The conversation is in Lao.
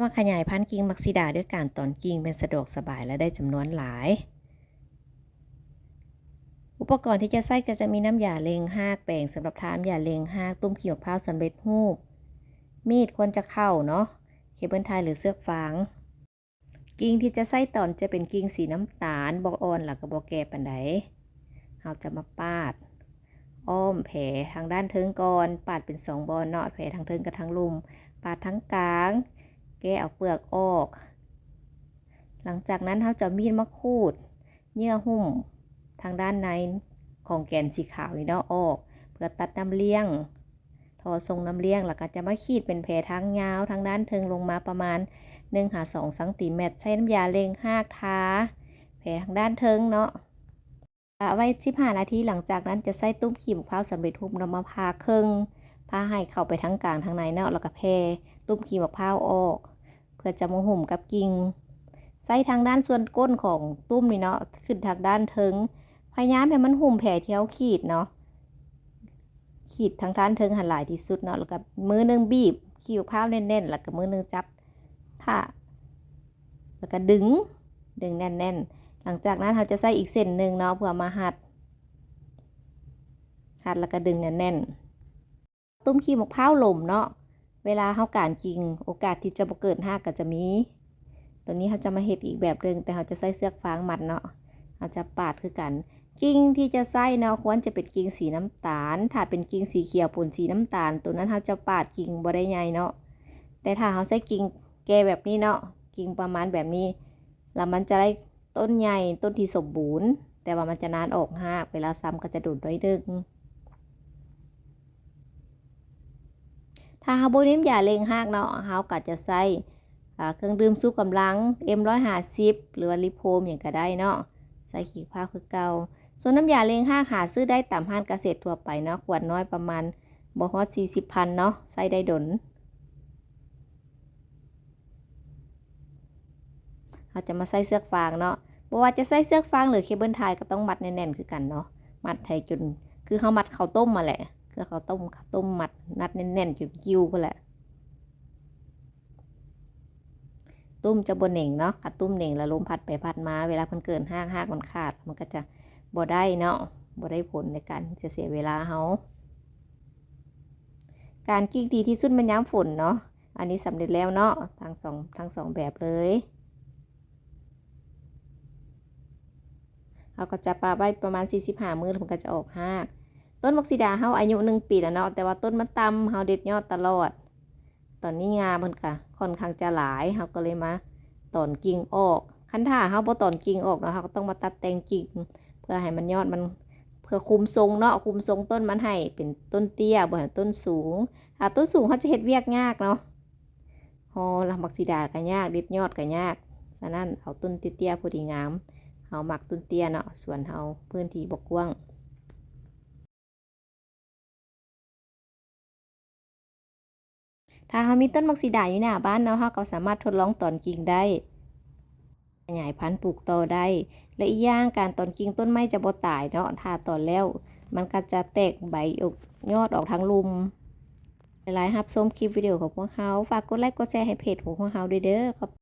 ມາຂະຫຍາຍພັນກິ່ງໝາກສີດາດ້ວຍການຕອນກິ່ງ ແມ່ນສະດວກສະບາຍ ແລະ ໄດ້ຈຳນວນຫຼາຍ. ອຸປະກອນທີ່ຈະໃຊ້ກໍຈະມີນ້ຳຢາເລັ່ງຮາກ, ແປງສຳລັບທານ້ຳຢາເລັ່ງຮາກ, ຕຸ້ມຂີ້ໝາກພ້າວສຳເລັດຮູບ, ມີດຄວນຈະເຂົ້າເນາະ, ເຄເບິນໄທ ຫຼື ເຊືອກຟາງ. ກິ່ງທີ່ຈະໃຊ້ຕອນຈະເປັນກິ່ງສີນ້ຳຕານ, ບໍ່ອ່ອນ ແລ້ວກໍບໍ່ແກ່ປານໃດ. ເຮົາຈະມາປາດອ້ອມແຜທາງດ້ານເທິງກ່ອນ, ປາດເປັນສອງບ່ອນເນາະ, ແຜທາງເທິງກັບທາງລຸ່ມ, ປາດທາງກາງ, ແກະເອົາເປືອກອອກ. ຫຼັງຈາກນັ້ນເຮົາຈະເອົາມີດມາຂູດເຍື່ອຫຸ້ມທາງດ້ານໃນຂອງແກນສີຂາວນີ້ເນາະອອກ, ເພື່ອຕັດນ້ຳລ້ຽງ. ທໍ່ສົ່ງນ້ຳລ້ຽງ ແລ້ວກໍຈະມາຂີດເປັນແຜທາງຍາວທາງດ້ານເທິງລົງມາປະມານໜຶ່ງຫາສອງຊັງຕີແມັດ, ໃຊ້ນ້ຳຢາເລັ່ງຮາກທາແຜທາງດ້ານເທິງເນາະ. ປະໄວ້ສິບຫ້ານາທີ, ຫຼັງຈາກນັ້ນຈະໃຊ້ຕຸ້ມຂີ້ໝາກພ້າວສຳເລັດຮູບເນາະ ມາຜ່າເຄິ່ງ, ຜ່າໃຫ້ເຂົ້າໄປທາງກາງທາງໃນເນາະ, ແລ້ວກໍແຜ່ຕຸ້ມຂີ້ໝາກພ້າວອອກ ເພື່ອຈະມາຫຸ້ມກັບກິ່ງ. ໃຊ້ທາງດ້ານສ່ວນກົ້ນຂອງຕຸ້ມນີ້ເນາະ ຂຶ້ນທາງດ້ານເທິງ, ພະຍາຍາມໃຫ້ມັນຫຸ້ມແຜທີ່ເຮົາຂີດເນາະ, ຂີດທາງດ້ານເທິງຫັ້ນຫຼາຍທີ່ສຸດເນາະ, ແລ້ວກໍມືໜຶ່ງບີບຂີ້ໝາກພ້າວແໜ້ນໆ, ແລ້ວກໍມືໜຶ່ງຈັບທາ ແລ້ວກໍດຶງ, ດຶງແໜ້ນໆ. ຫຼັງຈາກນັ້ນເຮົາຈະໃຊ້ອີກເສັ້ນໜຶ່ງເນາະ ເພື່ອມາຮັດ, ຮັດແລ້ວກໍດຶງແໜ້ນໆ. ຕຸ້ມຂີ້ໝາກພ້າວຫຼົ່ມເນາະ, ເວລາເຮົາກາງກິ່ງ ໂອກາດທີ່ຈະບໍ່ເກີດຮາກກໍຈະມີ. ຕົວນີ້ເຮົາຈະມາເຮັດອີກແບບໜຶ່ງ, ແຕ່ເຮົາຈະໃຊ້ເຊືອກຟາງມັດເນາະ, ເຮົາຈະປາດຄືກັນ. ກິ່ງທີ່ຈະໃຊ້ເນາະ ຄວນຈະເປັນກິ່ງສີນ້ຳຕານ, ຖ້າເປັນກິ່ງສີຂຽວປົນສີນ້ຳຕານ ຕົວນັ້ນເຮົາຈະປາດກິ່ງບໍ່ໄດ້ໃຫຍ່ເນາະ. ແຕ່ຖ້າເຮົາໃຊ້ກິ່ງແກ່ແບບນີ້ເນາະ, ກິ່ງປະມານແບບນີ້ ແລ້ວມັນຈະໄດ້ຕົ້ນໃຫຍ່, ຕົ້ນທີ່ສົມບູນ, ແຕ່ວ່າມັນຈະນານອອກຮາກ, ເວລາຊຳກໍຈະດົນໜ້ອຍໜຶ່ງ. ຖ້າເຮົາບໍ່ມີນ້ຳຢາເລັ່ງຮາກເນາະ, ເຮົາກໍຈະໃຊ້ ອາ ເຄື່ອງດື່ມຊູກຳລັງ ເອັມຮ້ອຍຫ້າສິບ ຫຼືວ່າລິໂພມຫຍັງກໍໄດ້ເນາະ, ໃສ່ຂີ້ເຂົ້າຄືເກົ່າ. ສ່ວນນ້ຳຢາເລັ່ງຮາກຫາຊື້ໄດ້ຕາມຮ້ານກະເສດທົ່ວໄປເນາະ, ຂວດນ້ອຍປະມານບໍ່ຮອດສີ່ສິບພັນເນາະ, ໃຊ້ໄດ້ດົນ. ເຮົາຈະມາໃສ່ເຊືອກຟາງເນາະ, ບໍ່ວ່າຈະໃສ່ເຊືອກຟາງ ຫຼື ເຄເບິນໄທ ກໍຕ້ອງມັດແໜ້ນໆຄືກັນເນາະ, ມັດໃຫ້ຈົນ ຄືເຮົາມັດເຂົ້າຕົ້ມຫັ້ນແຫຼະ, ຄືເຂົ້າຕົ້ມ, ເຂົ້າຕົ້ມມັດ ມັດແໜ້ນໆຈົນກິ້ວພຸ້ນແຫຼະ. ຕຸ້ມຈະບໍ່ເໜັງເນາະ, ຄັນຕຸ້ມເໜັງແລ້ວລົມພັດໄປພັດມາ, ເວລາເພິ່ນເກີດຮາກ, ຮາກມັນຂາດ, ມັນກໍຈະບໍ່ໄດ້ເນາະ, ບໍ່ໄດ້ຜົນໃນການທີ່ຈະເສຍເວລາເຮົາ. ການກິ່ງດີທີ່ສຸດແມ່ນຍາມຝົນເນາະ. ອັນນີ້ສຳເລັດແລ້ວເນາະ, ທັງສອງ, ທັງສອງແບບເລີຍ. ເຮົາກໍຈະປະໄວ້ປະມານສີ່ສິບຫ້າມື້ ແລ້ວມັນກໍຈະອອກຮາກ. ຕົ້ນໝາກສີດາເຮົາອາຍຸໜຶ່ງປີແລ້ວເນາະ, ແຕ່ວ່າຕົ້ນມັນຕ່ຳ, ເຮົາເດັດຍອດຕະຫຼອດ. ຕອນນີ້ງາເພິ່ນກະຄ່ອນຂ້າງຈະຫຼາຍ, ເຮົາກໍເລີຍມາຕອນກິ່ງອອກ. ຄັນຖ້າເຮົາບໍ່ຕອນກິ່ງອອກເນາະ, ເຮົາກໍຕ້ອງມາຕັດແຕ່ງກິ່ງ ເພື່ອໃຫ້ມັນ ຍອດມັນ ເພື່ອຄຸມຊົງເນາະ, ຄຸມຊົງຕົ້ນມັນໃຫ້ເປັນຕົ້ນເຕ້ຍ, ບໍ່ໃຫ້ຕົ້ນສູງ. ຖ້າຕົ້ນສູງເຮົາຈະເຮັດວຽກຍາກເນາະ, ຫໍ່ລະໝາກສີດາກໍຍາກ, ເດັດຍອດກໍຍາກ. ສະນັ້ນເອົາຕົ້ນເຕ້ຍໆພໍດີງາມ. ເຮົາມັກຕົ້ນເຕ້ຍເນາະ, ສວນເຮົາພື້ນທີ່ບໍ່ກວ້າງ. ຖ້າເຮົາມີຕົ້ນໝາກສີດາຢູ່ໜ້າບ້ານເນາະ, ເຮົາກໍສາມາດທົດລອງຕອນກິ່ງໄດ້, ຂະຫຍາຍພັນປູກຕໍ່ໄດ້. ແລະ ອີກຢ່າງ, ການຕອນກິ່ງຕົ້ນໄມ້ຈະບໍ່ຕາຍເນາະ, ຖ້າຕອນແລ້ວມັນກໍຈະແຕກໃບອອກ, ຍອດອອກທາງລຸ່ມ. ຫຼາຍໆ ຮັບຊົມຄລິບວິດີໂອຂອງພວກເຮົາ, ຝາກກົດໄລກົດແຊໃຫ້ເພຈຂອງພວກເຮົາດ້ວຍເດີ. ຂອບ